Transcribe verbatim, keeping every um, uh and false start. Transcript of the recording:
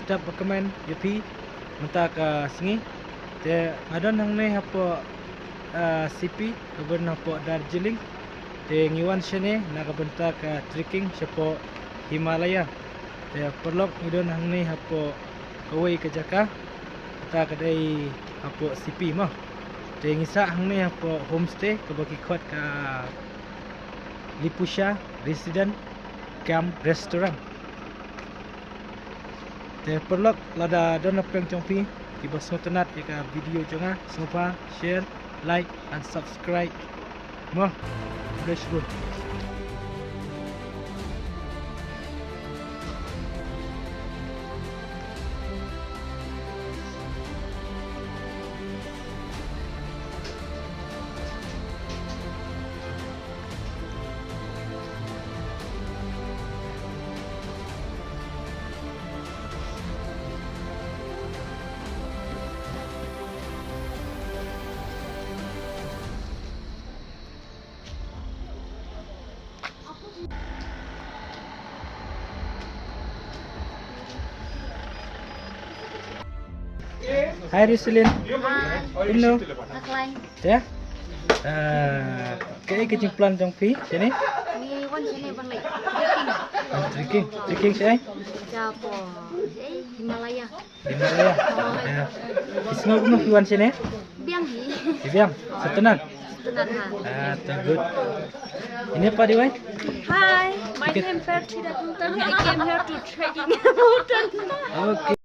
Step ba kmen ïa phi mynta ka sngi. Te nga don hangne hapoh, ah, Sipi, ka bun hapoh Darjeeling. Te ngi wan shane na ka bynta ka trekking shapoh Himalaya. Te paralok, ngi don hangne hapoh kawei ka jaka, kata ka dei hapoh Sipi mo. Te ngi sah hangne hapoh homestay kaba ki khot ka Lipusha Resident Camp Restaurant. Te paralok, lada don na pdeng jong phi kiba sngewtynnat ïa ka video jong nga, sngewbha share, like and subscribe mo. Khublei shibun. Hi Roselyn. Hi. Kumno? Nga khlaiñ. Te? Ah, kaei ka jingplan jong phi shane? Ngi wan shane ban leit trekking. Ah, trekking. Trekking shaei? Shapoh, shaei, Himalaya. Himalaya. Ïa. Phi sngew kumno phi wan shane? Biang hi. Phi biang? Sngewtynnat? Sngewtynnat ha. Ah, to good. Ine pat iwei? Hi, my name Perthida Tungtang. I came here to trekking mountain. Okay.